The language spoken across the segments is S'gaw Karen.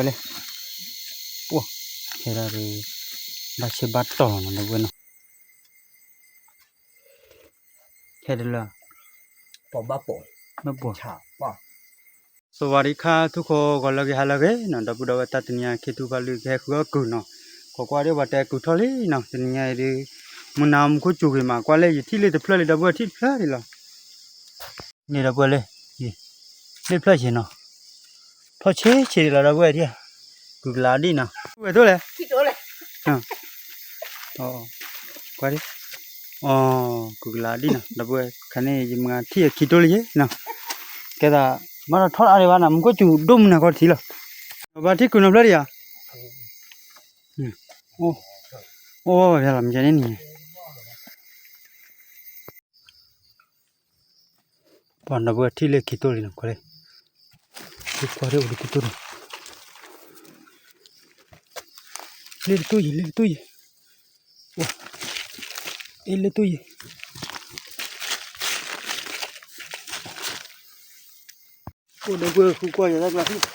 လဲၣ်, အိၣ်, ဟဲဒၣ်ဒီး ဘၣ်ဆၢဘၣ်တီၢ်လီၤနီၤ ဒီပုၢ်ဝဲၢ်နီၤ, ဟဲဒၣ်လၢ ပဘၣ်ပိာ်, ဘၣ်ပိာ်, စဝၤဒံခါ ထူၣ်ခိၣ်ဂီၤလၢအဂ့ၤ ဟါလၢအဂ့ၤနီၤ ဒီပုၢ်ဒီဝဲၢ် တၢ်တနံၤအံၤ ခ့ထူၣ်ဖးလွံၢ် ကဟဲဃုအီၣ်ကုာ်နီၤ, ကွၢ်ကွၢ်ဒီး ပှၤတဲကုာ်ထီၣ်လံနီၤ တနံၤအံၤဒီး မုၢ်နၤမူခိၣ်စူၤဂ့ၤမး ကွၢ်လၢယထံၣ်လ့တဖျၢၣ်လံ ဒီပုၢ်ဝဲၢ် ထံၣ်တဖျၢၣ်လံလီၤ, န့ၣ်ဒီပုၢ်ဝဲၢ်လၢ လ့တဖျၢၣ်ဆ့နီၤ, ထီၣ်ဆ့ဆ့လီၤ ဒီပုၢ်ဝဲၢ်ဒံး, ကုာ်ကလၤဒံနီၤ ဝဲၢ်သိလဲၣ်, ကွၢ်ဒံ, အိ ကုာ်ကလၤဒံနီၤ ဒီပုၢ်ဝဲၢ် ခါန့ၣ်ယမၤထံၣ်အခံတိလံနီၤ, ကဲသး မ့ၢ်ထီၣ်အါဒံးဘၣ်နီၤ မူခိၣ်စူၤဒိၣ်မုၢ်နၤခီတထံၣ်လီၤ, ဘၣ်ထံၣ်ကုာ်နီတဖျၢၣ်ဒံးဧါ, အိ အိၣ်ဝဲလီၤ မ့ၢ်ကဲန့ၣ်န့ၣ် ပှၤဒီပုၢ်ဝဲၢ်ထံၣ်လ့ခံတိၢ်လံ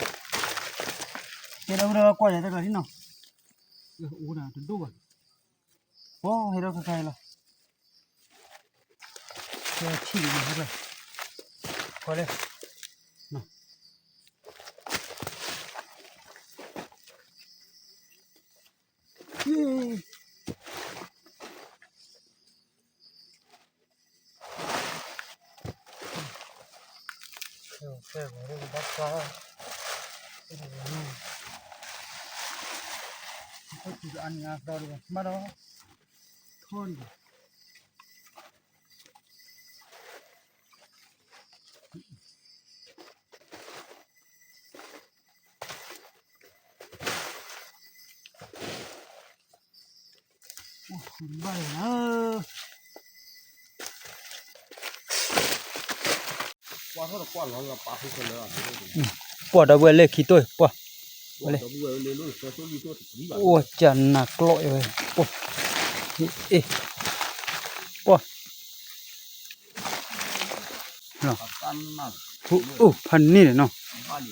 နီၤ ကွၢ်လၢ, ကွၢ်ဒ်အိၣ်ဒံးခံတိၢ်န့ၣ်, လ့တတိၢ်ယံၤ လ့တတိၢ်ယံၤ, အ့ လ့တိၢ်ယံၤ, အိၣ်ဒီပုၢ်ဝဲၢ်ဃုကွၢ်ယၤတၢ်ကျါထံၣ်, ကဲဒီပုၢ်ဝဲၢ်ကွၢ်ယၤတၢ်ကျါထံၣ်နီၤ, အိၣ်ဒၣ်တဒိၣ်ဘၣ်, အိၣ်ဟဲထီၣ်ခါခါအံၤလီၤ. ကဲထံၣ်လံနီၤ ဟဲဖျၢၣ်, ကွၢ်လၢ, ဘၣ်လီၤ, ပှၢ်ဒီပုၢ်ဝဲၢ်လၢခံတိၢ်အံၤ ပှၢ်, အိၣ်ကနၣ်ကျီၢ်အံၤဝဲ, အ့ၣ်, ပှၢ် အိၣ်ဖးန့ၢ်ဒီးနီၤ, ပှၢ်ဒီ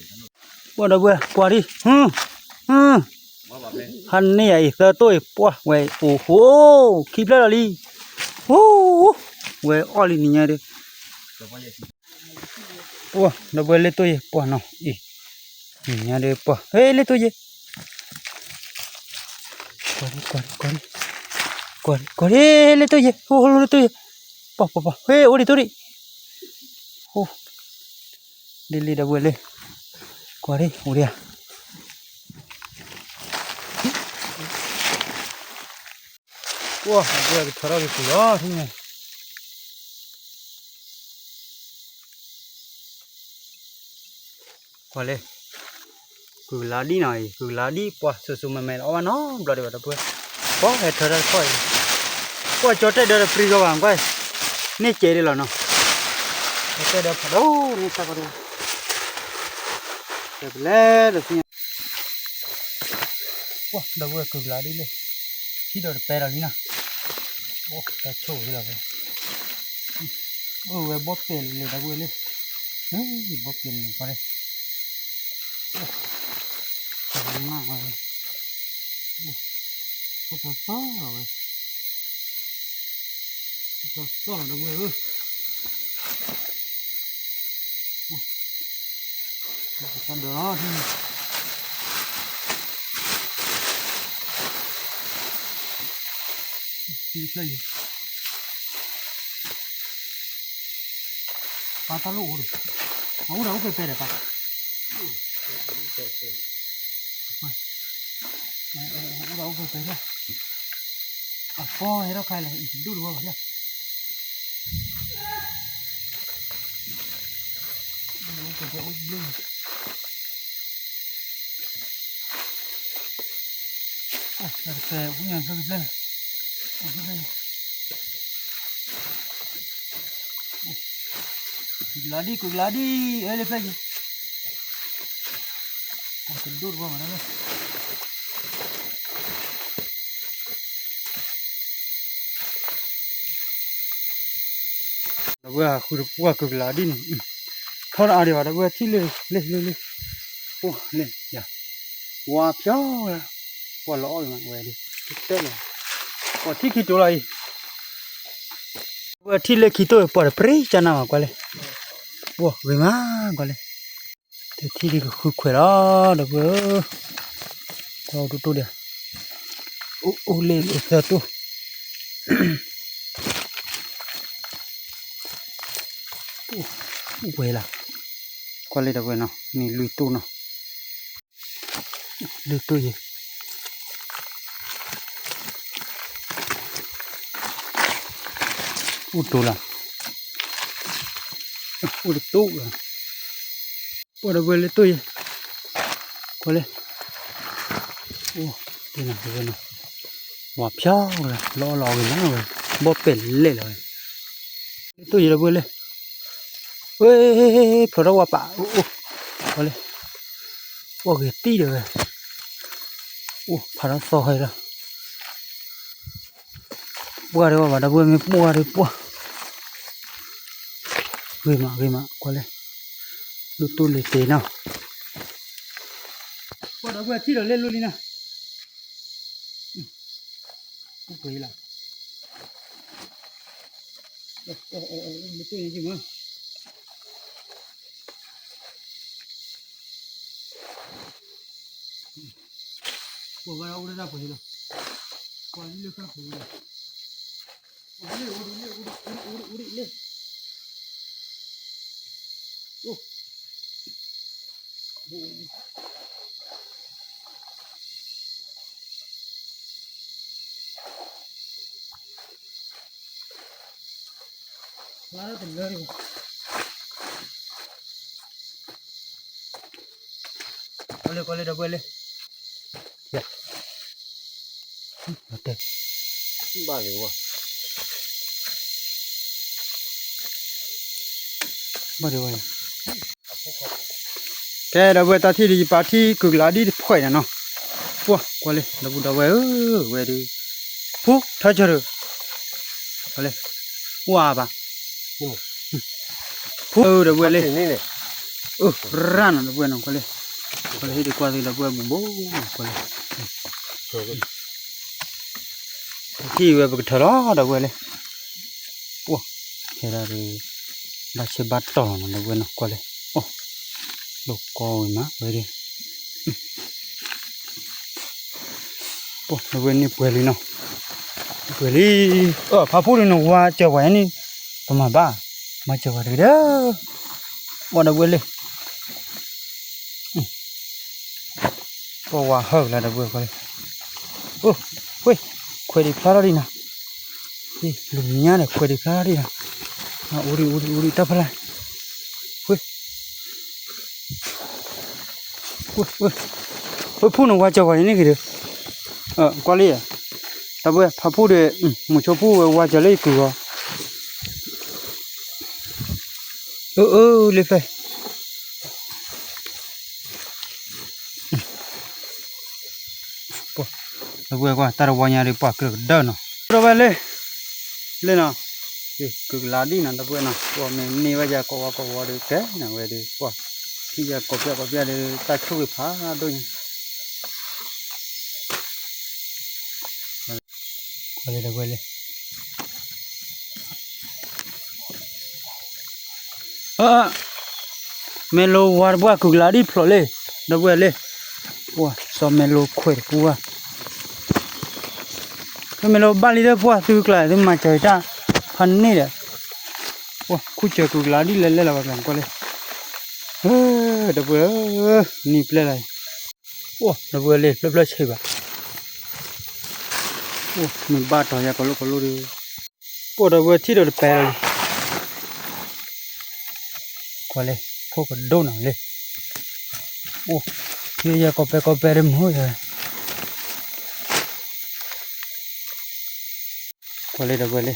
ပုၢ်ဝဲၢ် ကွၢ်ဒံး, ဖးန့ၢ်ယၤအံၤ သၢတိၢ်အံၤ ပှၢ်ဝဲ အိၣ်ဟိ, ခံဖျၢၣ်လီၤလံ, ဟူ, ဝဲအီၣ်လံနံၤညါဒီး, ပှၢ်ဒီပုၢ်ဝဲၢ်လ့တိၢ်ယံၤ ပှၢ်နီၤအံၤ, နံၤညါဒီးပှၢ် ဟဲလ့တိၢ်ယံၤ ကွၢ်ဒံး ကွၢ်ဒံး ကွၢ်ဒံး, ကွၢ်ဒံး ကွၢ်ဒံး လ့တိၢ်ယံၤ ဟိ လ့တိၢ်ယံၤ, ပှၢ် ပှၢ် ပှၢ် ဟဲ အိၣ်ဒံးတိၢ်ဒံး, ဟိ, လ့လ့ဒီပုၢ်ဝဲၢ်လ့, ကွၢ်ဒံး အိၣ်ဒံးဧါ, ပှၢ် ဒီပုၢ်ဝဲၢ်ကထၢထီၣ်က့ၤကုာ်လီၤ ထံၣ်န့ၣ် ကွၢ်လၢ, ကုာ်ကလၤဒံနီၤအံၤ ကုာ်ကလၤဒံ ပှၢ် စိၤစိၤမဲမဲလီၤ အီၣ်ဘၣ်နီတဘျီဒံးဘၣ် ဒီပုၢ်ဝဲၢ်, ပှၢ် ဟဲထၢထီၣ်တခီအံၤ, ပှၢ် ကၠီတဲဒၢဒီးပြံကီဘၣ် ကွၢ်, န့ၢ်ကဲးဒံးလီၤနီၤ, ကၠီတဲဒၢဖးဒိၣ်န့ၣ် စၢ်ကီးဒံး, ကဲပလဲၤဒီးသ့ၣ်ညါ ပှၢ် ဒီပုၢ်ဝဲၢ်ကုာ်ကလၤဒံလၢ, ထံဒီးတပဲဒီးလံနီၤ, အိၣ်တၢ်ဆိၣ်ဝဲလီၤ, အိၣ်ဝဲဘီပဲာ်လဲၤဒီပုၢ်ဝဲၢ်လၢ, ဘီပဲာ်လဲၤခီလၢ, အိၣ်, မးဝဲ, အိၣ်, ထီၣ်စီစီလီၤဝဲ, ထီၣ်စီစီလီၤဒီပုၢ်ဝဲၢ်ဧၢ တၢ်ဒၢးလီၤ, ထံတဖျၢၣ်အံၤ, ပၢ်တၢ်လိၣ်အိၣ်ဒီး, အအိၣ်ဒီးအိၣ်ပဲပဲဒီးပၢ်, အိၣ်ဒီးအိၣ်ပဲပဲဒီး, အဖီဟဲထီၣ်ခါလၢအံၤတဒူၣ်တဝီဘၣ်လၢ အိၣ်ကဲအိၣ်ဘျုး, တၢ်တပဲအိၣ်ညါဖျၢၣ်တဖျၢၣ်, အိၣ်ဖျၢၣ်, ကုၢ်ကလၤဒံ ကုၢ်ကလၤဒံ, အၢလၢဖျၢၣ်ယံၤ, တဒူၣ်တဝီဘၣ်လၢ ဒီပုၢ်ဝဲၢ်ဃုတပှၢ်ကုၢ်ကလၤဒ်န့ၣ်, ထီၣ်တအါဒံးဘၣ် ဒီပုၢ်ဝဲၢ်ထံၣ်လၢ, လၢလၢလၢ, အိၣ်လၢယၤ, ဝါဖျိလၢ ပှၤလီၤအီၣ်ဂ့ၤမးဝဲဒၣ်, တဲလီၤ, ပှၤထံၣ်ခံတိၤလီၤအံၤ, ပှၤထံၣ်လၢခံတိၤ ပှၤတပြံကနၣ်မးကွၢ်လဲၣ်, ပှၤဂ့ၤမးကွၢ်လဲၣ်, တထံၣ်ဒ်ကဃုခွဲးလီၤ ဒီပုၢ်ဝဲၢ်ဧၢ, ကွၢ်အိၣ်တိၢ်တိၢ်ဒီး, အိၣ်အိၣ်လၢအိၣ်သၢတိၢ် အိၣ်ဝဲလၢ, ကွၢ်လၢဒီပုၢ်ဝဲၢ်နီၤ န့ၣ်လွံၢ်တိၢ်နီၤ, လွံၢ်တိၢ်ယဲၢ်, အိၣ်တိၢ်လီၤ, အိၣ်တတိၢ်လီၤ, ပှၤဒီပုၢ်ဝဲၢ်လၢတိၢ်ယဲၢ်, ကွၢ်လၢ, အိၣ်, တဲနၤဒီပုၢ်ဝဲၢ်နီၤ, ဝါဖျိလၢ လီၤအီၣ်လီၤအီၣ်ဂ့ၤမးဝဲ, ဘီၣ်ပဲာ်လဲၣ်လီၤဝဲ, လၢတိၢ်ယဲၢ်ဒီပုၢ်ဝဲၢ်လၢ ဝဲ, ဖျိးထီၣ်ဝါပာ်အိၣ်အိၣ်, ပှၤလၢ, ပှၤဂ့ၤတံၢ်ဒီးဝဲ, အိၣ်ဖးထီၣ်သီဃဲလီၤ, ပှၢ်ဒီးဝဲဘၣ်ဒီပုၢ်ဝဲၢ်မ့ၢ်ပှၢ်ဒီးပှၢ်, ဂ့ၤမးဂ့ၤမး ကွၢ်လၢ, လူတူၢ်လံၤတ့ၢ်နီၤ, ပှၢ်ဒီပုၢ်ဝဲၢ်ထံၣ်ဒီးလၢလူလံနီၤ ပှဲၤလီၤ, မ့ၢ်တၢ်ယံၤမး, ပှၤဘၣ်အိၣ်လၢတၢ်ပှဲၤလီၤ, ပှၤလၢဃၣ်ပူၤလီၤ, ပှၤလၢအိၣ်ဒံးလၢအိၣ်ဒံးအိၣ်ဒံးအိၣ်ဒံးလၢ လၢတလၢတက, ကွၢ်လၢကွၢ်လၢဒီပုၢ်ဝဲၢ်လၢ, တဲ, ဘၣ်လၢဝဲ, ဘၣ်လၢဝဲ ကဲ ဒီပုၢ်ဝဲၢ်တၢ်ထံၣ်ဒ်ယပာ်ထံၣ်ကုၢ်ကလးဒ်တဖှဲးန့ၣ်နီၤ, ပှၢ်ကွၢ်လၢ ဒီပုၢ်ဒီပုၢ်ဝဲၢ်ဧၢ, ဝဲဒၣ်, ဖူထီၣ်ဆၢထၢၣ်, ကွၢ်လၢ, ဝါဘၣ်, ဖူဧၢ ဒီပုၢ်ဝဲၢ်လၢ, အၢ ရၣ်နီၤ ဒီပုၢ်ဝဲၢ်နီၤ ကွၢ်လၢ, ကွၢ်လၢဟ့ၣ်ဒုးကွၢ်သု ဒီပုၢ်ဝဲၢ်ဘူးဘူးနီၤ ကွၢ်လၢ ဟ့ၣ်ဝဲပကထၢၣ်လီၤ ဒီပုၢ်ဝဲၢ်လၢ, အိၣ်, ခဲဒၣ်ဒီး, ဘၣ်ဆၢဘၣ်တီၢ်လီၤနီၤ ဒီပုၢ်ဝဲၢ်နီၤ ကွၢ်လၢ, အိၣ်, လိာ်ကီဝဲမး ဝဲဒၣ်, အိၣ် ဒီပုၢ်ဝဲၢ်န့ၣ်ပှဲၤလံနီၤ, ပှဲၤလံ, အၢ ဖါဖူဒီးနဝါစၢၤပှၤန့ၣ်, ပမၤဘၣ်, မၤစၢၤပှၤတက့ၢ်ဒီး, အိၣ် ဒီပုၢ်ဝဲၢ်လၢ ပှၤဝၤဟၢကလါဒီပုၢ်ဝဲၢ်ကွၢ်လၢ, အိၣ်, ဝ့ၢ်, ခွဲးဒံးဖျါထီၣ်ဒံးနီၤ, လူညါန့ၣ် ခွဲးဒံးဖျါထီၣ်ဒံးနီၤ, အိၣ်ဒံး အိၣ်ဒံး အိၣ်ဒံးတၢ်ဖျါ, ဝ့ၢ်, ဝ့ၢ်, ဝ့ၢ်ဖူန့ၣ်ဝါစၢၤပှၤန့ၣ်ဂ့ၤဒီး, ကွၢ်လၢယဲ, ဒီပုၢ်ဝဲၢ် ဖါဖူဒီး, မုဆိဖူဝဲဝါစၢၤလၢယကုၢ်ဂီၤ အၢ အၢ လၢဖဲ ဒီပုၢ်ဝဲၢ်ကွၢ် တၢ်တဝီညါဒီးပှၤကြၢးကဒၢနီၤ ဒီပုၢ်ဝဲၢ်လၢ, လၢနီၤ, ကုၢ်ကလးဒံးနီၤ ဒီပုၢ်ဝဲၢ်နီၤ ပှၤမ့ၢ်န့ၢ်ဘၣ်ယၤကိးဝါကိးဝီဒီးကဲနၤဝဲဒီး ပှၤထံၣ်ယၤကိးပျၢ်ကိးပျၢ်ဒီး တၢ်ဆိၣ်ဂ့ၤဖးဒိၣ်ညါ ကွၢ်လၢဒီပုၢ်ဝဲၢ်လၢ အၢ မဲာ်လိဝါတပှၢ် ကုၢ်ကလးဒ်ဖျိးလံ, ဒီပုၢ်ဝဲၢ်လၢ, ပှၤစီၤမဲာ်လိခွဲးတပှၢ်, မဲာ်လိဘၣ်လံဒီးပှၢ်သုကျါ သုမၤစၢၤတၢ်ဖးန့ၣ်ဒီး, ပှၤခူၣ်စၢၤကုၢ်ကလးဒ်လဲၣ်လဲၣ်လီၤ ပှၤကျါကွၢ်လၢ, ဒီပုၢ်ဝဲၢ်ဧၢ, နံၤပျဲလၢ် အိၣ် ဒီပုၢ်ဝဲၢ်လၢ ဖျၢၣ်ဖျၢၣ်ဆံးဘၣ်, အိၣ် မ့ၢ်ဘၣ်တီၤယၤကိးလိာ်ကိးလိာ်ဒီး, အိၣ် ဒီပုၢ်ဝဲၢ်ထံၣ်ဒီးတပဲလီၤလံ ကွၢ်လၢ, ထိၣ်ကဒိၣ်နီၤလၢ, အိၣ် ထံၣ်ယၤကိးပဲကိးပဲဒီးမုၢ်ယၤ, ကွၢ်လၢဒီပုၢ်ဝဲၢ်လၢ,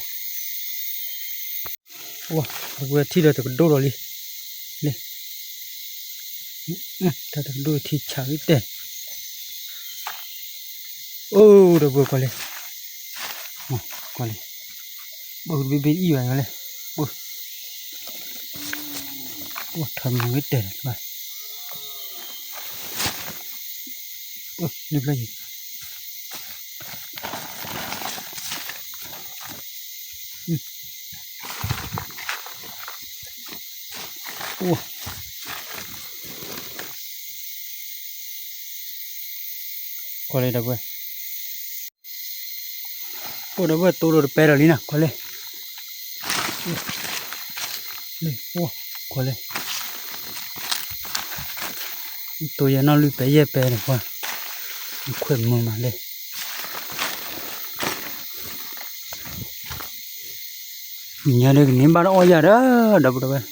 အိၣ် ဒီပုၢ်ဝဲၢ်ထံၣ်ဒီးတကဒိၣ်လီၤလံ, လၢ, တၢ်တကဒိၣ်ထံဆးဂ့ၤတဲာ် အိၣ် ဒီပုၢ်ဝဲၢ်ကွၢ်လၢ, ကွၢ်လၢ, ဘၣ်ကဘ့ၣ်ဘ့ၣ်အံၤဘၣ်ယီၤလၢ, အိၣ် ထီမုၢ်ဂ့ၤတဲာ်လီၤ, ကွၢ်, လံဖျၢၣ်ယံၤ, အိၣ်, ကွၢ်လၢဒီပုၢ်ဝဲၢ်, အိၣ်ဒီပုၢ်ဝဲၢ်တိၢ်ဒိၣ်တပဲဒီးလံနီၤ ကွၢ်လၢ လၢ အိၣ် ကွၢ်လၢ တိၢ်ယဲၢ်နီၣ်လွံၢ်ပဲယဲၢ်ပဲန့ၣ်ပှၤ ခွဲးမုာ်မးလၢ ညါဒ်ကန့ၢ်ဘၣ်တအီၣ်ယၤဒီး ဒီပုၢ်ဝဲၢ်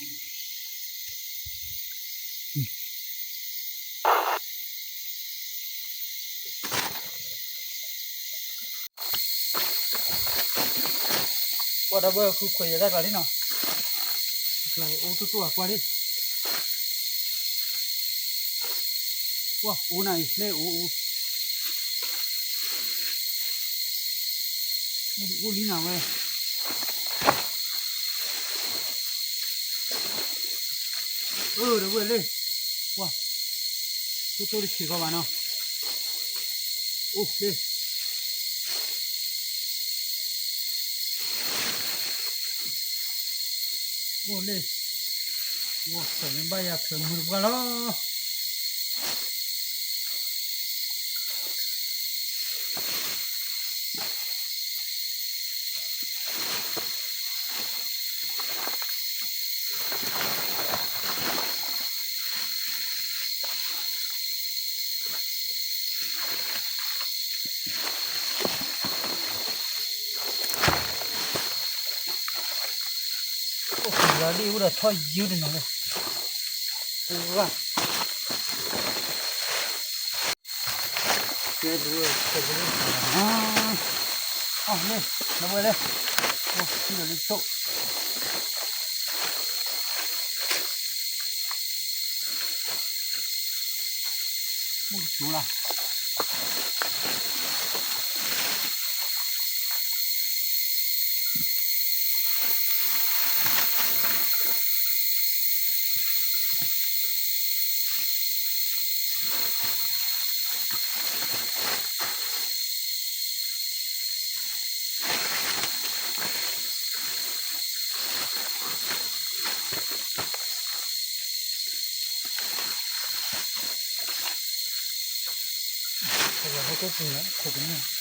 ကွၢ်ဒီပုၢ်ဝဲၢ် ဃုခွဲးယဲၢ်တၢ်ကျါလံနီၤ, ကျါအိၣ်တိၢ်တိၢ်ကွၢ်လံ, ကွၢ်အိၣ်နၤအံၤ လၢအိၣ်အိၣ် အိၣ်လံနၤဝဲ အၢ ဒီပုၢ်ဝဲၢ်လၢ ကွၢ် တိၢ်တိၢ်တဆံးဃီဘၣ်နီၤ, အိၣ်လၢ အိၣ်လၢ ဝါ ခွဲးမ့ၢ်ဘၣ်ယၤခွဲးမုာ်တပှၢ်လီၤ. အိၣ်လီၤဒ်အိၣ်ဒီးထီၣ်ယုၢ်တနီၤလီၤ, ပူၤဂၢ် ကဲ ဒုးဝဲ ကဲ ဒုးဝဲ အီၣ်န့ၣ် နဝဲလဲၣ် အိၣ်ထံၣ်လီၤလံတိၣ် အိၣ်တကျိၤလီၤ. ဟဲက့ၤပူၤလီၤ ခိၣ်ကန့ၣ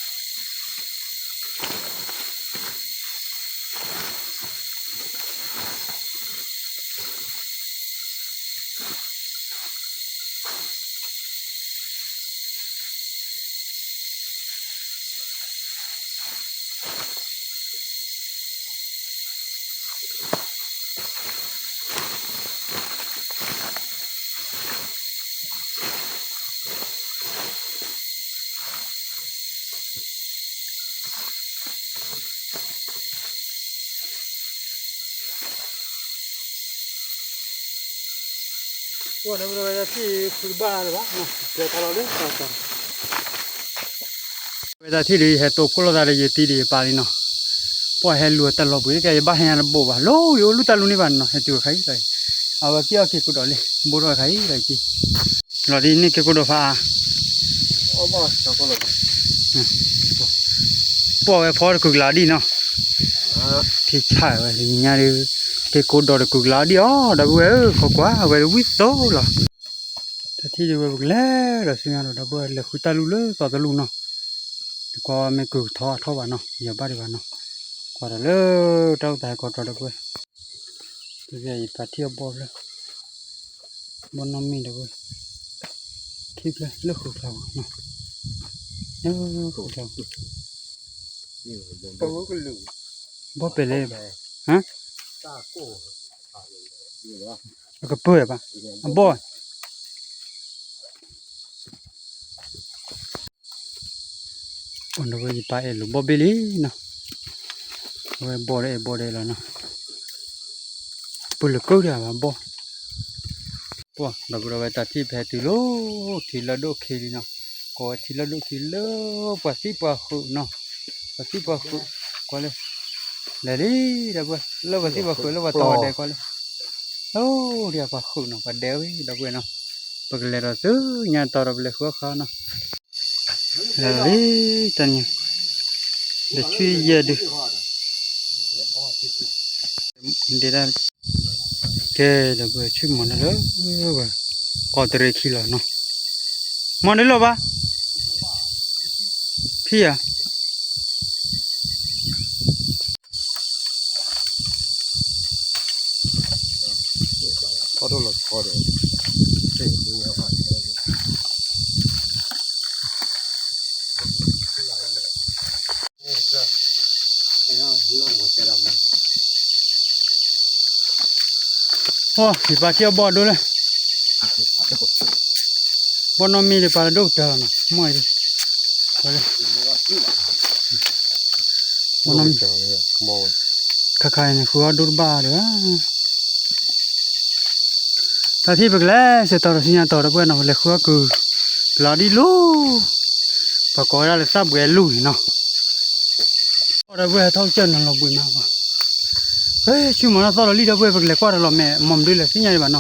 ် ဝဲဒၣ်ထံၣ်ဃုဘၣ်လၢၤဘၣ် ပျဲတၢ်လီၤလၢ ဝဲဒၣ်ထံၣ်ဒီး ယဟဲတိဖှိၣ်လိာ်သးဒီးယတံၤဒီးယပၢ်လံနီၤ, ပှၤဟဲလူၤတၢ်လီၤပှ့ၤကဲ ယဘၣ်ဟဲညါတဘိးဘၣ် လီၤယအိၣ်လူၢ်တၢ်လူၢ်န့ၣ်ဘၣ်နီၤ ဟဲတုၤခါအံၤလီၤ, အဝဲက့ၤအီၣ်က့ၤကိးဒီးလံ ဘိးထီၣ်ခါအံၤလီၤယတံၤ, လီၤဒ်န့ၣ်က့ၤကိးဒီးဖးအါ ပှၤဝဲဖီတကုၤကလးဒံးနီၤ, ထံဆၣ်ဝဲညါဒီး က့ၤကိးဒီးတကုၤကလးဒံးအီၤ ဒီပုၢ်ဝဲၢ်ဧၢ ခိးကွၢ်ဝဲဒၣ်ဝံၣ်သိလီၤ, တထံၣ်ဒံးဝဲပကလဲၤဒီးဆူညါဒီး ဒီပုၢ်ဝဲၢ်လဲၤဃုတၢ်လူၢ်လၢသီတလူၢ်နီၤ, ကွၢ်မ့ၢ်ကုၤကထီအထီၣ်ဘၣ်နီၤ ယဘၣ်ဒံးဘၣ်နီၤ, ကွၢ်ဒီးလၢတၢ်အိၣ်သးဟဲကီးတြီဒီပုၢ်ဝဲၢ် တကဲယပာ်ထံၣ်အဘီၣ်ဖျၢၣ် ဘီၣ်နီၢ်မ့ၢ်ဒီးဝဲ ခံဖျၢၣ်လၢဃုာ်ချါဘၣ်နီၤ လၢဃုာ်ချါ ဘီၣ်ပဲာ်လဲၣ် ဟါ အကပၢၢ်ဘၣ် အဘီၣ် ဒီးဝဲယပာ်အဲၣ်လိာ်ဘီၣ်ဘ့ၣ်လံနီၤ, အဝဲဘီၣ်ဒီးအဲၣ်ဘီၣ်ဒီးလီၤနီၤ, ပလၢၤကၢဒၣ်ဘၣ်ဘီၣ်, ပှၤဒီးပဒီးဝဲတၢ်ထံၣ်ဖဲတုၤလီၤ ထံလၢၢ်ဒိၣ်ခံလံနီၤ, ကိးဝဲထံလၢၢ်ဒိၣ်ခံလၢပှၤသံပှၤဃုာ်နီၤ, ပှၤသံပှၤဃုာ်, ကွၢ်လၢ လဲၤလံ ဒီပုၢ်ဝဲၢ် လၢပှၤသံပှၤဃုာ်လၢပှၤတီၤပှၤဒဲးကွၢ်လၢ, အိၣ်ဒံးပှၤဃုာ်နီၤ ပှၤဒဲးဝဲ ဒီပုၢ်ဝဲၢ်နီၤ, ပကလဲၤဒီးဆူညါတီၤဒီးပလဲၤဃုအခါနီၤ လၢလံတၢ်နံၤ, ဒီးဆူယဲၢ်ဒု, ဒဲဒၣ်, ကဲဒီပုၢ်ဝဲၢ်ဆူၣ်မီၤန့ၣ်လၢဝဲ, ကီးတရံးခံလီၤနီၤ, မီၤဒ်လီၤဘၣ်, ဖံဧါ ယပၢ်ထံၣ်အီၣ်ဘီၣ်ဒိၣ်လဲၣ်, ဘီၣ်နီၢ်မ့ၢ်ဒံးပာ်လၢဒိၣ်ကတၢၢ်လီၤနီၤ, မီၢ်အံၤဒံး, ဘီၣ်နီၢ်မ့ၢ်, ခါခါအံၤန့ၣ် ဃုအီၣ်ဒိၣ်တဘၣ်ဒီး တၢ်ထံၣ်ပကလဲၤစဲးတီၤဒီးစံၣ်ညါတီၤဒီပုၢ်ဝဲၢ်နီၤ, ပလဲၤဃုအီၣ်ကုၤ, ကလီၤဒံၣ်လူၤ, ပှၤကိးဝဲဒၣ်လၢသၣ်ဘှဲလူၤန့ၣ်နီၤ, ဒီပုၢ်ဝဲၢ်ဟဲထီၣ်ကစၢၢ်နီၤလီၤဘှံးမး, ဆူၣ်မီၤနီၢ်သီၣ်လီၤလံ ဒီပုၢ်ဝဲၢ် ပကလဲၤကွၢ်ဒီးလီၤမဲာ် မီၢ်မနုၤလဲၣ်သ့ၣ်ညါဒံးဘၣ်နီ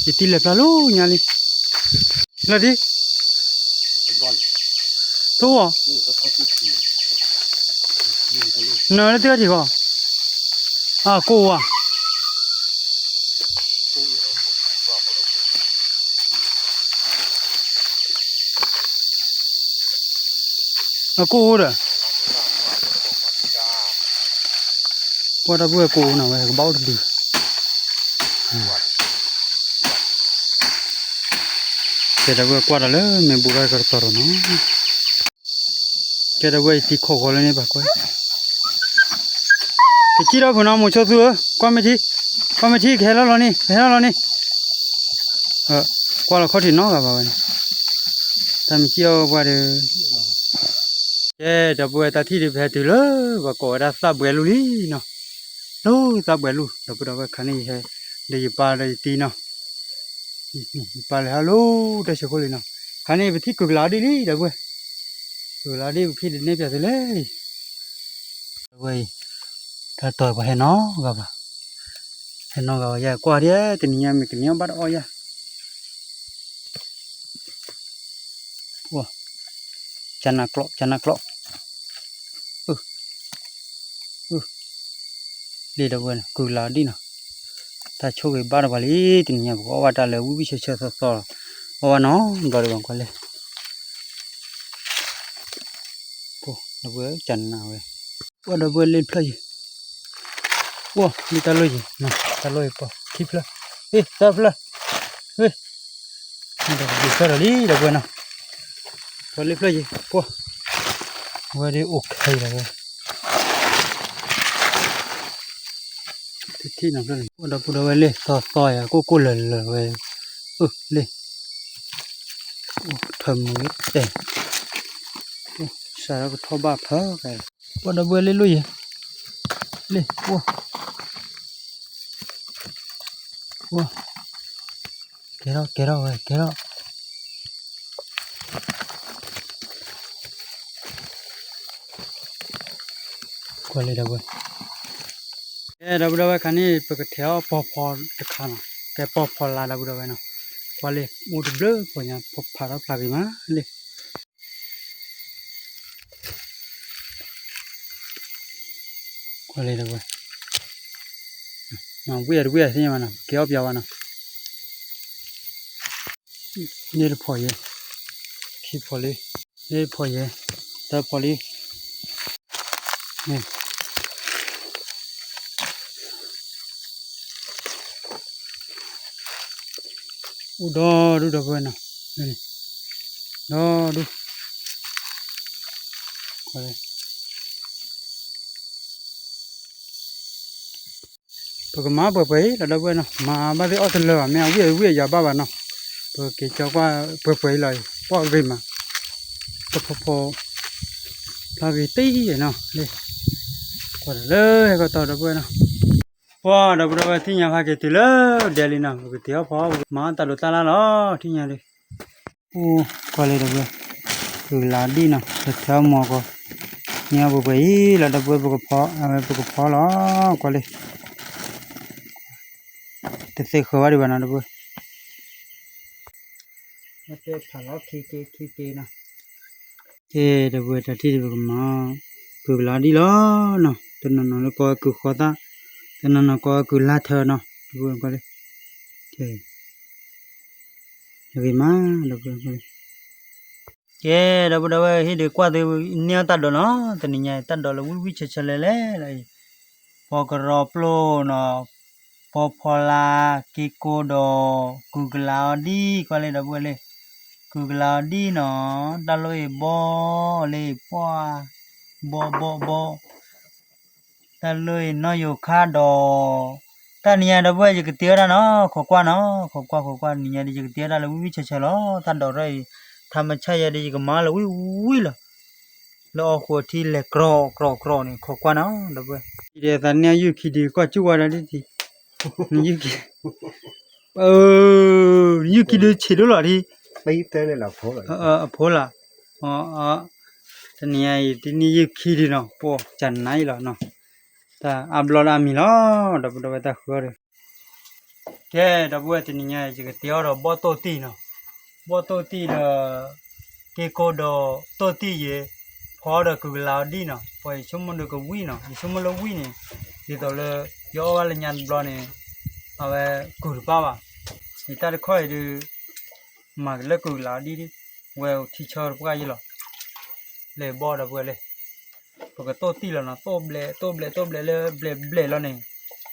ၤ, ယတံၤလဲၤဖျါလီၤညါလံ, လီၤဒံး, ထိၣ်အီၤ နလၢသ့ၣ်ထံၣ်ဃီ, အကိၣ်ဝါ, အကိၣ်အိၣ်ဒီး, ပှၤဒီပုၢ်ဝဲၢ်ကိၣ်အိၣ်နီၤဝဲ ကဘၣ်အိၣ်တဒု, ကဲဒီပုၢ်ဝဲၢ်ကွၢ်ဒီးလၢမ့ၢ်ဘူးထီၣ်ကတီၤဒီးနီၤ ကဲဒီပုၢ်ဝဲၢ် ယတံၤခိးဃီလၢန့ၣ်ဘၣ်ကွၢ်, ကစံၣ်ထီၣ်ဖုးနီၤ မိၤဆိသူဧၢ, ကွၢ်မ့ၢ်ထံ, ကွၢ်မ့ၢ်ထံ ကဟဲလီၤလီၤန့ၣ် ကဟဲလီၤလီၤန့ၣ်, ကွၢ်လီၤခီၣ်ထံးနီတဂၤဘၣ်ဝဲန့ၣ်, တၢ်မ့ၢ်စံၣ်ထီၣ်ပှၢ်ဒီး, ကဲဒီပုၢ်ဝဲၢ် တၢ်ထံၣ်ဒုး ပဟဲတုၤလၢ ပှၤကိးဝဲဒၣ်သၣ်ဘှဲလူၤလံနီၤ, လၢသၣ်ဘှဲလူၤ ဒီပုၢ်ဒီဝဲၢ် ခါန့ၣ်ယဟဲ, ဒီးယပၢ်ဒီးယတံၤနီၤ ယပၢ်လဲၤဟးလၢတၢ်ဆၢခိၣ်လံနီၤ, ခါန့ၣ် ပထံၣ်ကုၤကလးဒံၣ်လံ ဒီပုၢ်ဝဲၢ်, ကုၤကလးဒံၣ် ပခံဒီးနဲၣ်ပၠးသုလဲၣ်, ဒီပုၢ်ဝဲၢ်အံၤ, တၢ်တီၤပှၤဟဲနီတဂၤဘၣ်, ဟဲနီတဂၤဘၣ် ယကွၢ်ဒ်တနံၤညါ မ့ၢ်ကန့ၢ်အီၣ်ဘၣ်တအီၣ်ယၤ ကနၣ်ကျိး ကနၣ်ကျိး, လံဒီပုၢ်ဝဲၢ်န့ၣ် ကုၤလၤဒံၣ်နီၤ, တၢ်ဆိၣ်ဂ့ၤဘၣ်ဒီးပှၤလံ တနံၤညါ ပကအီၣ်ဘၣ်တၢ်လၢဝံၣ်ဝံၣ်ဆၢဆၢသီသီလီၤ, အီၣ်ဘၣ်နီတဘျီဒီး ပှၤကွၢ်လဲၣ်, ဒီပုၢ်ဝဲၢ် ကနၣ်ဝဲ, ပှၤဒီပုၢ်ဝဲၢ်လ့ၣ်တဖျၢၣ်ယံၤ, ပှၤလ့ၣ်တၢ်လီၢ်ယံၤ, တၢ်လီၢ်ယံၤပှၤခံဖျၢၣ်, သၢဖျၢၣ်, ဒီးပက့ၤဆၢထၢၣ်လံ ဒီပုၢ်ဝဲၢ်နီၤ, ပှၤလ့ၣ်ဖျၢၣ်ယံၤ ပှၤ, ဝဲဒၣ်အိၣ်ခဲအံၤလီၤဝဲ, ထံၣ်နီၤဖျၢၣ်န့ၣ် ပှၤဒီပုၢ်ဒီဝဲၢ်လ့ၣ်သီသီယၤ ကိၢ်ကိၢ်လၢၤလၢၤဝဲ, အၢ လ့ၣ်, အိၣ်ထၢမုာ်တဲာ်, စးထီၣ်ကထီၣ်ဘၣ်ဖၢကဲ, ပှၤဒီပုၢ်ဝဲၢ်လ့ၣ်လိၣ်ယံၤ, လ့ၣ်, ပှၤ ကဲထီၣ် ကဲထီၣ်ဝဲ ကဲထီၣ်, ကွၢ်လံဒီပုၢ်ဝဲၢ်, ကဲဒီပုၢ်ဒီဝဲၢ် ခါန့ၣ် ပကထဲးအီၣ်ပီၤဖီတခါနီၤ, ကဲပီၤဖီလါ ဒီပုၢ်ဒီဝဲၢ်နီၤ, ကွၢ်လံ အိၣ်တဘျုးဖီညါ ဖးထီၣ်ဖျါဂ့ၤမးလံ ကွၢ်လံဒီပုၢ်ဝဲၢ်, ဝံၣ်အတဝံၣ်အသ့ၣ်ညါဘၣ်နီၤ ကဲအီၣ်ပၠးဝဲနီၤ, န့ၣ်တဖီယဲ, ခံဖီလံ, န့ၣ်တဖီယဲ, သၢဖီလံ, အိၣ်ဒီဒူၣ်ဒီပုၢ်ဝဲၢ်နီၤ, ဒီဒူၣ်, ပကမၤပှဲၤပှဲၤအံၤလီၤ ဒီပုၢ်ဝဲၢ်နီၤ, မၤဘၣ်သ့ၣ်အီၣ်တလၢာ်ဘၣ် မ့ၢ်အဝံၣ်အဝံၣ်အယၤဘၣ်ဘၣ်နီၤ, ပက့ၤကၠီကွၢ်ပှဲၤပှဲၤအံၤလီၤအံၤ ပှၤဂ့ၤမး, တဖီဖီ, ဖျါဂ့ၤတံၢ်နီၤ, ကွၢ်တၢ်လၢဟဲကီၢ်တီဒီပုၢ်ဝဲၢ်နီၤ, ပှၤဒီပုၢ်ဒီဝဲၢ်သ့ၣ်ညါဖးက့ၤတုၤလၢဒဲလံနီၤ, ပကတဲအီၣ်ဖီ ပကမၤတၢ်ဒိးတၢ်လၢ်လီၤ ထံၣ်ညါဒုး အိၣ်ကွၢ်လံဒီပုၢ်ဝဲၢ်, ကုၤလၤဒံၣ်နီၤ ပထဲအီၣ်မီၤကီး, န့ၢ်အီၣ်ပှဲၤပှဲၤအံၤလီၤ ဒီပုၢ်ဝဲၢ်, ပကဖီလီၤ ကွၢ်လံ, တသ့ဃၢၤဘၣ်ဒံးဘၣ်နီၤ ဒီပုၢ်ဝဲၢ်, ဖးလီၤခံက့ခံက့နီၤ ကဲ ဒီပုၢ်ဝဲၢ် တၢ်ထံၣ်ဒံး ပကမၤ ကုၢ်ကလးအီၤဒံးလီၤနီၤ, တနီၤနီၤလၢကိးဝဲကုၢ်ဃီသၣ်, တနီၤနီၤကိးဝဲကုၢ်လါထၢနီၤ, ဒီပုၢ်ဝဲၢ်ကွၢ်လၢ, ကဲ, ဂ့ၤမး ဒီပုၢ်ဝဲၢ်ကွၢ်လၢ, ကဲ ဒီပုၢ်ဝဲၢ် ဟ့ၣ်ဒုးကွၢ်သုန့ၢ်အီၣ်တၢ်ဒိးနီၤ, တနံၤညါအံၤ တၢ်ဒိးလၢဝံၣ်ဝံၣ်ဆၢဆၢလဲၣ်လဲၣ်လီၤအံၤ, ပီကရီပျိၢ်နီၤ, ပီဖီလာ်, က့ကိဒီး, ကုၢ်ကလးအီၤဒံး ကွၢ်လၢ ဒီပုၢ်ဝဲၢ်လၢ, ကုၢ်ကလးအီၤဒံးနီၤ, တၢ်လီၢ်အံၤဘီလၢပှၢ်, ဘီဘီဘီ တၢ်လီၢ်အံၤနီၢ်ယိၤခါဒီး, တနံၤညါ ဒီပုၢ်ဝဲၢ် ယကတ့အီၣ်တၢ်နီၤ, ခိးကွၢ်နီၤ, ခိးကွၢ် ခိးကွၢ် နံၤညါဒီး ယကတ့အီၣ်တၢ်လၢဝံၣ်ဝံၣ်ဆၢဆၢလီၤ, တၢ်ဒိးထီၣ်အံၤ, ထါမဆါယၤဒီး ယကမၤလၢဝံၣ်ဝံၣ်လီၤ, လၢအီၣ်ဃိးထံလဲၤကြီကြီကြီန့ၣ် ခိးကွၢ်နီၤ ဒီပုၢ်ဝဲၢ်, ဒီးသးန့ၢ်အယုၢ်ခံဒုး ကွၢ်စူၣ်ဝဲဒၣ်ဒ်ထံ, နယုၢ်ခံ, နယုၢ်ခံဒုးဆံးဒိၣ်လီၤထံ, အဖိလီၤ, တနံၤညါအံၤ တနံၣ်ယုၢ်ခံဒုးနီၤ, ပှၤကနါအံၤလီၤနီၤ, တၢ်အါဘျီလၢအမံၤလီၤ, ဒီပုၢ်ဝဲၢ် တၢ်ဃုအီၤဒီး ကဲ ဒီပုၢ်ဝဲၢ် တနံၤညါအံၤ ယကတ့အီၣ်ဒီးဘီၣ်တိၢ်တံၢ်နီၤ, ဘီၣ်တိၢ်တံၢ်ဒီး က့ကိဒီးတိၢ်တံၢ်ယဲ, ဖီဒီးကုၢ်ကလးအီၤဒံးနီၤ, ပှၤယဆိကမိၣ်ဒီးကဝံၣ်နီၤ, ယဆိကမိၣ်လၢဝံၣ်န့ၣ်, ဒ်သိးလၢ ယအီၣ်ဘၣ်လၢညါတဘျီန့ၣ်, အဝဲကုၢ်တပၣ်ဘၣ်, ယတၢ်တခီအံၤဒုး မၤက့ၤလၢကုၢ်ကလးအီၤဒံးဒံး, ဝဲထံဆၢတပှၢ်ယဲလီၤ, လဲၤဘီၣ် ဒီပုၢ်ဝဲၢ်လၢ ပကတိၢ်တံၢ်လီၤနီၤ, တိၢ်ဘျဲး တိၢ်ဘျဲး တိၢ်ဘျဲးလၢဘျဲးဘျဲးလီၤန့ၣ်, အဝဲထံချီန့ၣ် ပဆီထီၣ်ပာ်လၢန့ၣ်လံ, လၢကီးလီၤဒံးန့ၣ်, ဆီထီၣ်ပာ်လီၤဒီး, တုၤလၢတိၢ်ဘျဲးလီၤ ပကလဲၤဖၢလီၤ, တုၤလၢကနၣ်ဘီၣ်မံလီၤဒီး, ပကစးထီၣ်ဒီး, ကုၢ်ဒီး စးထီၣ်ကုၢ် တုၤလၢကနၣ်ကုၢ်မံလီၤဒီး ဖၢလီၤက့ကိဒီးလီၤန့ၣ် မ့ၢ်က့ကိဒီးန့ၣ်, ဖၢလီၤကၠိၣ်ဖိန့ၣ်ကဲလီၤ, ဖၢလီၤဒီးကၠိၣ်ဖိန့ၣ်, မံလီၤ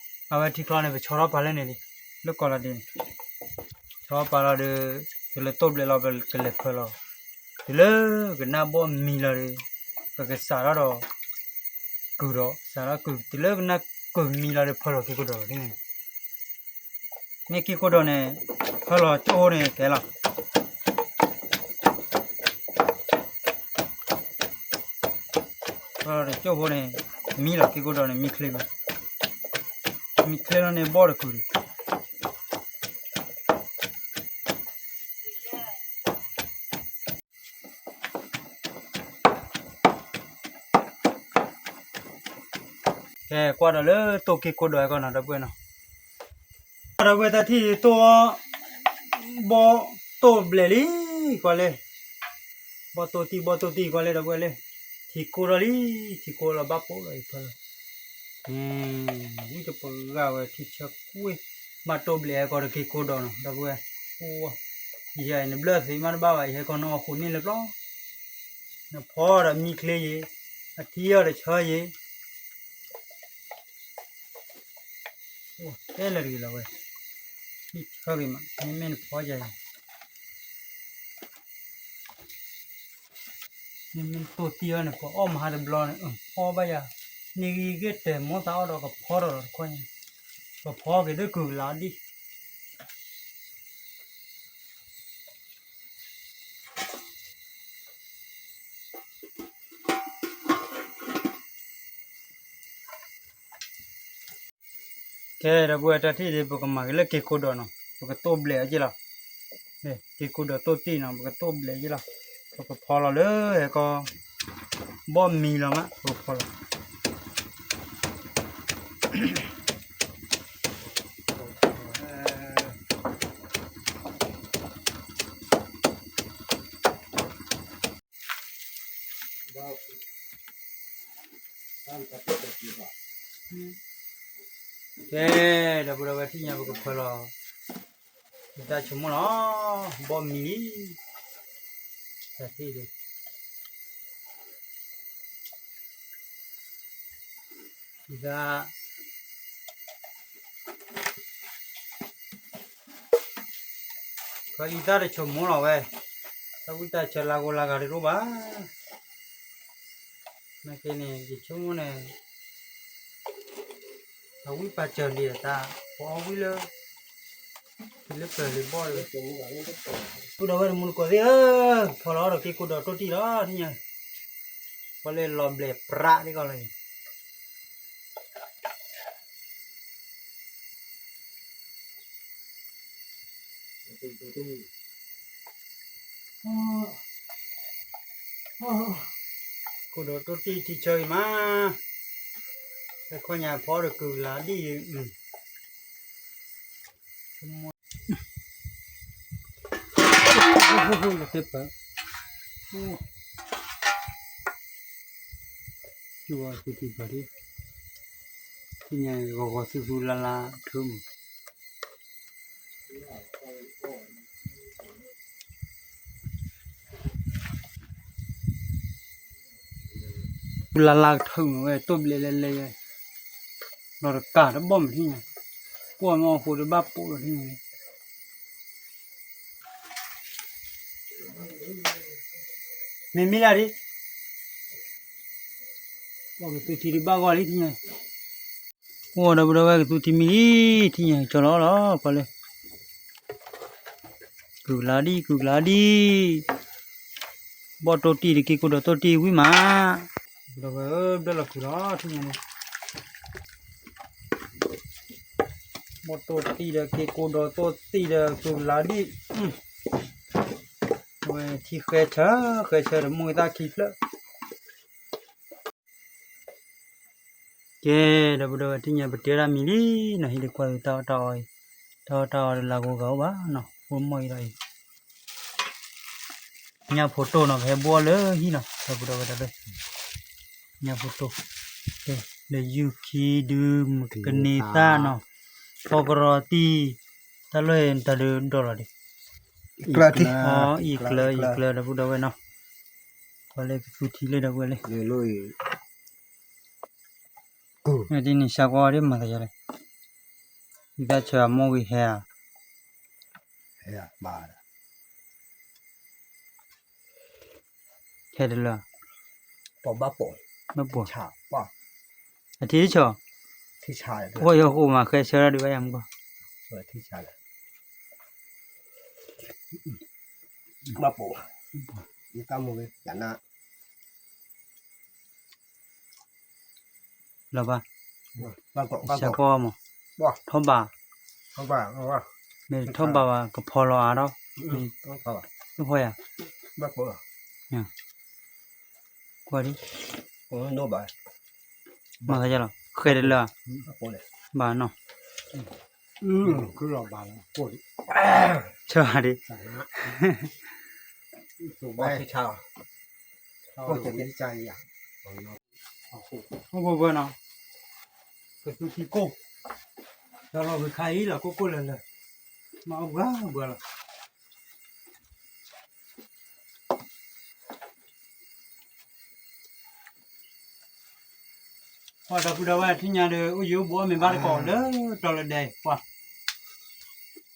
က့ကိဒီးန့ၣ် မံချ့မး, မံချ့လီၤန့ၣ်ဘီၣ်ဒီးကုၢ်န့ၣ်, ကဲ ကွၢ်ဒီးလၢတိၢ်က့ကိဒီးအဂီၢ်နီၤ ဒီပုၢ်ဝဲၢ်နီၤ, ကွၢ်ဒီပုၢ်ဝဲၢ် တၢ်ထံၣ်တိၢ်, ဘီၣ်တိၢ်ဘျဲးလံ, ကွၢ်လၢ, ဘီၣ်တိၢ်တံၢ် ဘီၣ်တိၢ်တံၢ် ကွၢ်လၢ ဒီပုၢ်ဝဲၢ်လၢ, ထံကိၢ်ထီၣ်လံ, ထံကိၢ်လီၤဘၣ်ပိာ်လီၤအံၤဖၢလီၤ, ဝံၣ်တပှၢ်ဂၤဝဲထံဆၢကွ့ၢ်, ဘၣ်တိၢ်ဘျဲးအဂီၢ်ဒီးက့ကိဒီးနီၤ ဒီပုၢ်ဝဲၢ်, အိၣ်, ယၤအံၤနဘျၢသ့မးတဘၣ်ဘၣ် ယဟဲကီၢ်နီၢ်အဃိန့ၣ်လၢပျီ, နဖီဒီးမံချ့ယဲ, အထံအီၤဒီးဆၢယဲ အိၣ်တဲလၢတဂ့ၤလီၤဝဲ, ဟံၣ်ဆၢဂ့ၤမး မ့မ့ၢ်နဖီယၤအံၤ, မ့မ့ၢ်တိၢ်တံၢ်အီၤန့ၣ် ပှၤအီၣ်မဟါတဘျီန့ၣ် အီၣ်ဘၣ်ယၤ, န့ၢ်ဂံၢ်ဂ့ၢ်တဲာ်မိၢ်သးအီၣ်ဒီးကဖီထီၣ်ဒီးတခီညါ, ကဖီက့ၤဒၢကုၢ်ကလးဒံး ကဲ ဒီပုၢ်ဝဲၢ် တၢ်ထံၣ်ဒ် ပကမၤက့ၤလၢက့ကိဒီးနီၤ ပကတိၢ်ဘျဲးအီၤက့လီၤ, က့ကိဒီးတိၢ်တံၢ်နီၤ ပကတိၢ်ဘျဲးက့လီၤ, ပကဖီလီၤလၢဟဲကီၢ်, ဘီၣ်မံလီၤမး ပကဖီလီၤ ကဲ ဒီပုၢ်ဝဲၢ် ထံၣ်ညါ ပကဖၢလီၤ, ယတၢ်ဆိကမိၣ်လီၤ, ဘီၣ်မံလံ, တၢ်ထံၣ်ဒ် ယသး, ခီအံသၣ်တဆိကမိၣ်လီၤဝဲ, တၢ်ဝံၣ်တၢ်ဆၢလၢကိလၢဂၤတရိၣ်ဘၣ်, နာ်က့န့ၣ် ယဆိကမိၣ်န့ၣ်, အဝံၣ်ပာ်စၢၤလံတၢ်, ပအီၣ်ဝံၣ်လၢ, လၢပၢၤလံဘီၣ်လံ, ပုၢ်ဒီးဝဲၢ်တမူတကိးသ့ၣ်ဧၢ, ဖီလီၤဒီးက့ကိဒီးတိၢ်တံၢ်လီၤ, ထံၣ်ညါ, ဖီလၢလီၤဘျဲးပြးဒ်ကီးလီၤအံၤ ကိဒီးတိၢ်တံၢ်ထံဆၢအံၤမး, တခီညါဖီဒီးကုၢ်ကလးဒ်အံၤ, လီၤတပၢၢ်, ထံၣ်ဝဲသူထံပှၤဒ်, သ့ၣ်ညါဂီၤဂီၤသူသူလါလါထုးမး, သူလါလါကထုးမးဝဲ တိၢ်ဘျဲးလဲၤလဲၤ, လီၤတကးတဘီၣ်မးထံၣ်ညါ, ကွၢ်မ့ၢ်အီၣ်ဃိတဘၣ်ပိာ်လီၤထံၣ်ညါ, မ့မ့ၢ်လၢဒ် ကသူထံတဘၣ်ဂီၢ်လံထံၣ်ညါ, အိၣ်ဒီပုၢ်ဒီဝဲၢ်ကသူထံမံၤလံ, ထံၣ်ညါကၠီလီၤလီၤ ကွၢ်လၢ ကုၢ်ကလါဒံၣ်ကုၢ်ကလါဒံၣ်, ဘီၣ်တိၢ်တံၢ်ဒီးက့ၤကိးဒီးတိၢ်တံၢ်ဝံၤမး, ဒီပုၢ်ဒီဝဲၢ်ဧၢ ဘျၢလီၤကုၢ်လီၤထံၣ်ညါန့ၣ်, ဘီၣ်တိၢ်တံၢ်ဒီးက့ၤကိးဒီးတိၢ်တံၢ်ဒီးကုၢ်ကလါဒံၣ်, အဝဲထံဃဲဆၢ ဃဲဆၢဒီးမိၢ်ဂ့ၤသၣ်ခံဖျၢၣ် ကဲ ဒီပုၢ်ဒီဝဲၢ်ထံၣ်ညါ ပတဲဒၣ်မံၤလံနီၤ, ဟံၣ်တကွၢ်အံၤ တၢ်အီၣ်တၢ်အီအံၤ, တၢ်အီၣ်တၢ်အီဒီးလၢကိဂၤအိၣ်ဘၣ်နီၤ, အိၣ်မီၢ်အံၤဒီးအံၤ, ညၣ်ဖိတိၢ်နီၤ ပဟဲဘှီလၢဟံၣ်နီၤ ဒီပုၢ်ဒီဝဲၢ်တၢ်လၢ ညၣ်ဖိတိၢ်, လၢယူၢ်ခံဒု ကန့ၤသၣ်နီၤ, ဖီကရီတံၢ်, တၢ်လၢတၢ်ဒုးဒီလီၤဒံး, အံၤကျၢၤ အံၤကျၢၤ ဒီပုၢ်ဒီဝဲၢ်နီၤ, ကွၢ်လၢကသူထံလၢဒီပုၢ်ဝဲၢ်လၢ ဒ်န့ၣ် ဆါကွၢ်ဒ်မၤသးယလဲၣ်, ဒ်တၢ်ဆၢအမိၢ်ဂ့ၤဟဲဧါ, ဟဲဘၣ်, ဟဲတလၢ, ပဘၣ်ပိာ်, ဘၣ်ပိာ်, အထံဆၢ, ထံဆၢ, ပှၤယီၤဃိမၤဃဲဆၢဒၣ်ဒုးဘၣ်ယၤမူကီၢ်, ထံဆၢ, ဘၣ်ပိာ်, ယတၢ်မိၢ်ဂ့ၤ, လၢၤဘၣ်, ဆၢကွၢ်မး, ထီၣ်ဘး, မ့ၢ်ထီၣ်ဘးဘၣ် ကဖီလီၤအါထီၣ်, တဖီယၤ, ကွၢ်ဒ်, မၤသးယလီၤ ဃဲတလၢ, ဘၣ်နီၤ, ဆၢဒ် အိၣ်ဘှီဘှီနီၤ, ကသူထံကိၢ်, ဒီးလီၤဝံၤခါအံၤလီၤ ကိၢ်ကိၢ်လၢၤလၢၤ, မၤအိၣ်ဘှီဘှီလီၤ, ပှၤဒီပုၢ်ဒီဝဲၢ်ထံၣ်ညါဒီး အိၣ်ယိာ်အိၣ်ဘူးအီၣ်မ့ၤဘၣ်တကိးလၢတီၤ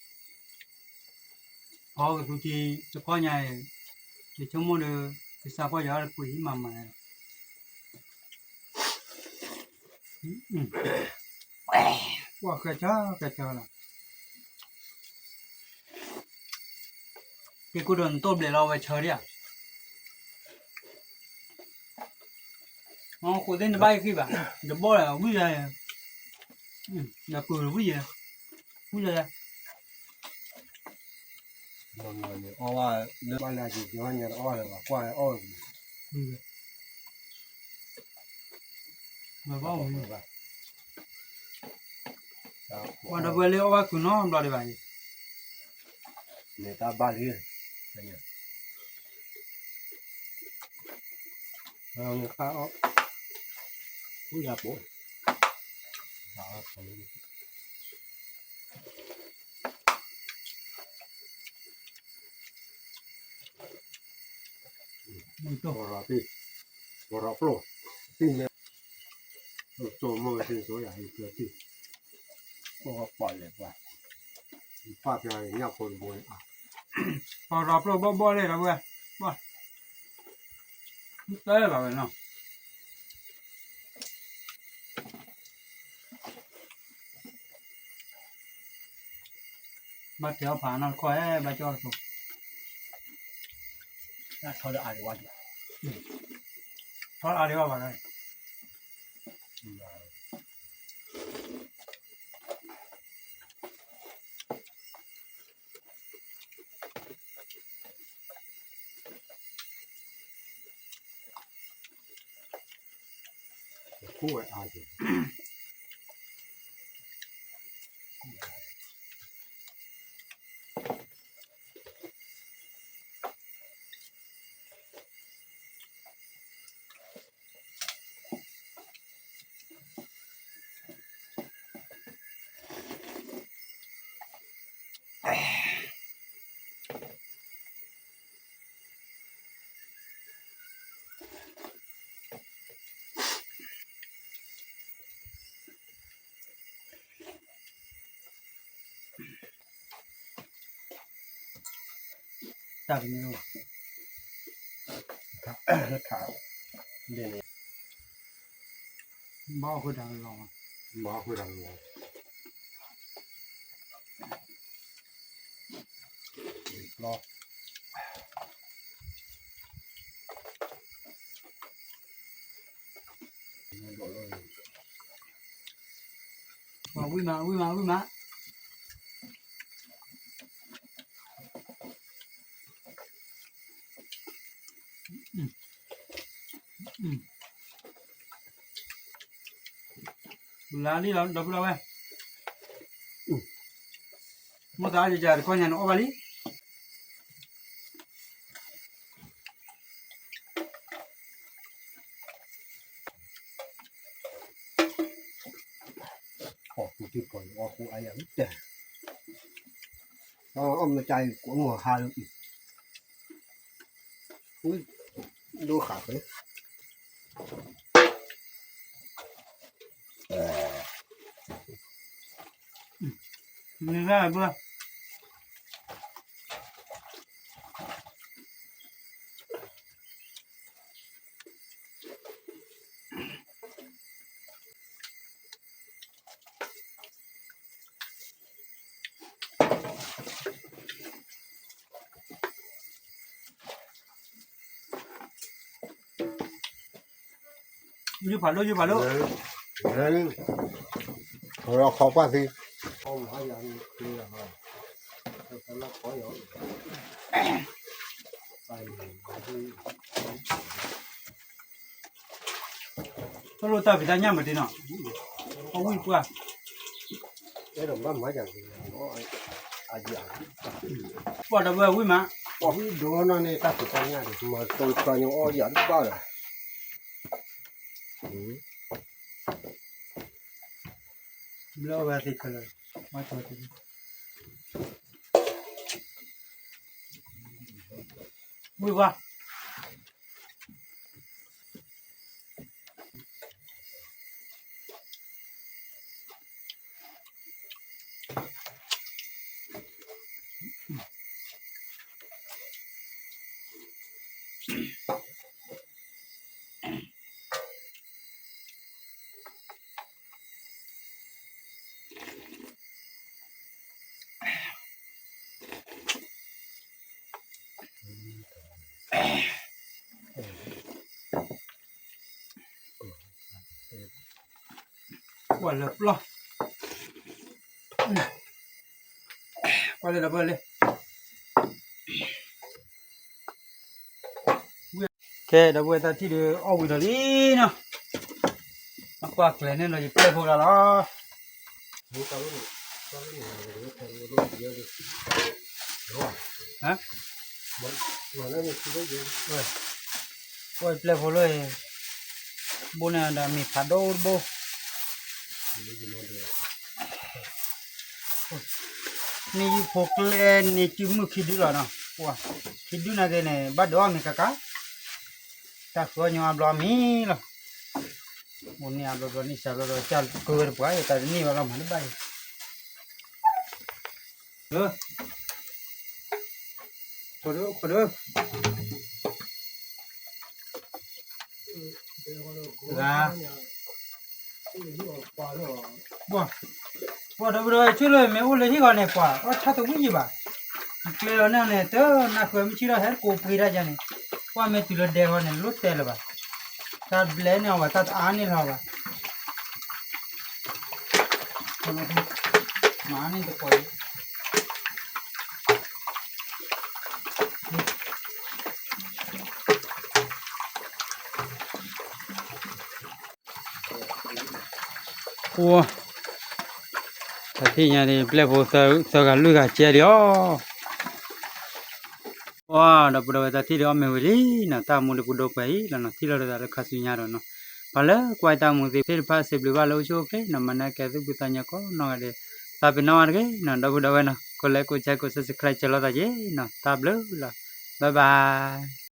လၢဒဲး ပှၤ အီကသူထံတကီၢ်ညါအံၤ, ယဆိကမိၣ်ဒီး ကစၢ်ကွၢ်ယၤအီၣ်တကွံာ်ဟံၣ်မၤမၤ, ပှၤဃဲဆၢဃဲဆၢလီၤ, က့ၤကိးဒီးနတိၢ်ဘျဲးလီၤဝဲဆၢဒံးဧါ အဃိသ့ၣ်နဘၣ်ယဃံဘၣ်, တဘီၣ်လၢဝံၣ်ယၤ, ဒီးကုၢ်ဝံၣ်ယၤ, ဝံၣ်ယၤ, ပှၤဒီပုၢ်ဝဲၢ်လၢအီၣ်ဘၣ်ကုၢ်နီတဘျီဒံးဘၣ်အံၤ, န့ၣ်တၢ်ဘၣ်လံ, နခါအီၣ်, ဝံၣ်ယၤပိာ်, ပရီပျိၢ်, တိၢ်မိၢ်ဝဲသ့ၣ်သိယၤ ယကျၢၤတံၢ်, ပီၣ်လဲၣ်ပှၤ, ပၢ်ပျါညၣ်ဖိတဘိန့ၣ်, ပရီပျိၢ်ဘီၣ်ဘီၣ်လဲၣ်ဒီပုၢ်ဝဲၢ်, ဘၣ်, တဲလီၤဝဲနီၤ ဘၣ်တဲအီၣ်ဖးနီတခီၣ်ဧဲ ဘၣ်ကၠီတခိၣ်, ထီဒီးအါဒံးဝဲ, ထီဒီးအါဒံးဝဲဘၣ်, ခိၣ်ဝဲအါဒံး ပ တၢ်ကန့ၣ် ထါ ဒ်န့ၣ် ဘၣ်အီၣ်ဃုာ်တၢ်ကလီၤ ဘၣ်အီၣ်ဃုာ်တၢ်ကလီၤ လီၤ ဝံၣ်မး ဝံၣ်မး ဝံၣ်မး လါလံလီၤ ဒီပုၢ်ဒီဝဲၢ်, မိၢ်သးအါယၤတခီညါန့ၣ်အီၣ်ဘၣ်လံ. အီၣ်မ့ၢ်ကၠါအံၤ ကိးမုၢ်ဟါလၢ ဒိဃာ်ဖဲ မ့ၢ်ဂ့ၤဘၣ် ယုၢ်ဖးဒိၣ် ယုၢ်ဖးဒိၣ်, ခီကွၢ်သံ တလိၣ်တၢ်ဖံးတၢ်ညၣ်မးတ့ၢ်နီၤ, အဝံၣ်ပှၢ်, အဲၣ်ဒိးဘၣ်မၤယၤ, ပှၢ်ဒီပုၢ်ဝဲၢ်ဝံၣ်မး, ပှၢ်ဝံၣ်ဒိၣ်နီၢ်န့ၣ် တၢ်ဖံးတၢ်ညၣ်ဒီး မၤတိၢ်တခီညါအီၣ်ယၤတဘၣ်ဒီး ဘျီဝဲသ့ၣ်ခဲလၢာ်, ဝံၣ်ပှၢ် ကွၢ်လၢပျီ, ကွၢ်လၢဒီပုၢ်ဝဲၢ်လၢ ကဲ ဒီပုၢ်ဝဲၢ်တၢ်ထံၣ်ဒီးအီၣ်ဝံၤဒီးလံနီၤ, အကွၢ်ကျဲၤန့ၣ်ဒီးယပျဲၢ်ဖိကလါလီၤ. ပျဲၢ်ဖိလၢ ဘိန့ၣ်ဒီးမ့ၢ်ဖးဒိၣ်တဘိ န့ၣ်ယုၢ်ဖိကျဲန့ၣ် စုမုၢ်ခံဒုလီၤနီၤ, ခံဒုနာ်က့န့ၣ် ဘၣ်ဒုးအီၣ်မ့ၤကကါ, တၢ်ဃုအီၣ်ညီအဘျီမ့ၤလီၤ, အိၣ်န့ၢ်အဘျီဘျီန့ၣ် စှၤဘျီဘျီ ကၢ်ကၢတပှၢ် တၢ်တန့ၢ်ဘၣ်လီၤ မၤတဘၣ်အံၤ, ခိၣ်ဒၢ ခိၣ်ဒၢ ပှၤ ပှၤဒီပုၢ်ဒီဝဲၢ် ဆူလၢမ့ၢ်အိၣ်လၢဟံၣ်ဂီၤန့ၣ် ပှၤအီၣ်ဆၣ်တဝံၣ်ယံၤဘၣ်, ကျဲလီၤန့ၣ်န့ၣ် တနၢ်ဃုမုၢ်ဆ့ၣ်ထီၣ်ဟဲကိးပှ့ၤတၢ်ယါန့ၣ်, ပှၤမ့ၢ်တုၤလၢဒဲဃီန့ၣ် လိၣ်တဲလၢၤဘၣ်, တၢ်ဘျဲန့ၢ်အီၤဘၣ် တၢ်တအါန့ၢ်လီၤဘၣ်, မၤန့ၢ်တကိးအံၤ အိၣ် တၢ်ထံၣ်ညါန့ၣ် ပျဲၢ်ဖိသၢဂၤလွံၢ်ဂၤကဲဒံးအီၤ, အိၣ် ဒီပုၢ်ဒီဝဲၢ်တၢ်ထံၣ်ဒီးအီၣ်မ့ၤဝံၤလံနီၤ, တၢ်မူဒီးပဒိၣ်ပှဲၤအံၤလီၤနီၤ, ထံၣ်လိာ်သးလၢခါဆူညါဒီးနီၤ, ပှၤလၢကွၢ်တၢ်မူသ့ၣ်တဖၣ် စံးဘျုးဘၣ်လၢအိၣ်ဆူၣ်အိၣ်ချ့နီၤ, မၤနၢၤကဲသုးပူၤသးညီကိးနီၢ်ဂၤဒဲး, သးပ့ၤနီၣ်ဝဲတဂ့ၤနီၤ, ဒီပုၢ်ဒီဝဲၢ်နီၤ, ကိးလဲကိးဆဲကိး subscribe စၢၤလိာ်သးက့ၤနီၤ, တၢ်ဘျုးလီၤ, bye bye.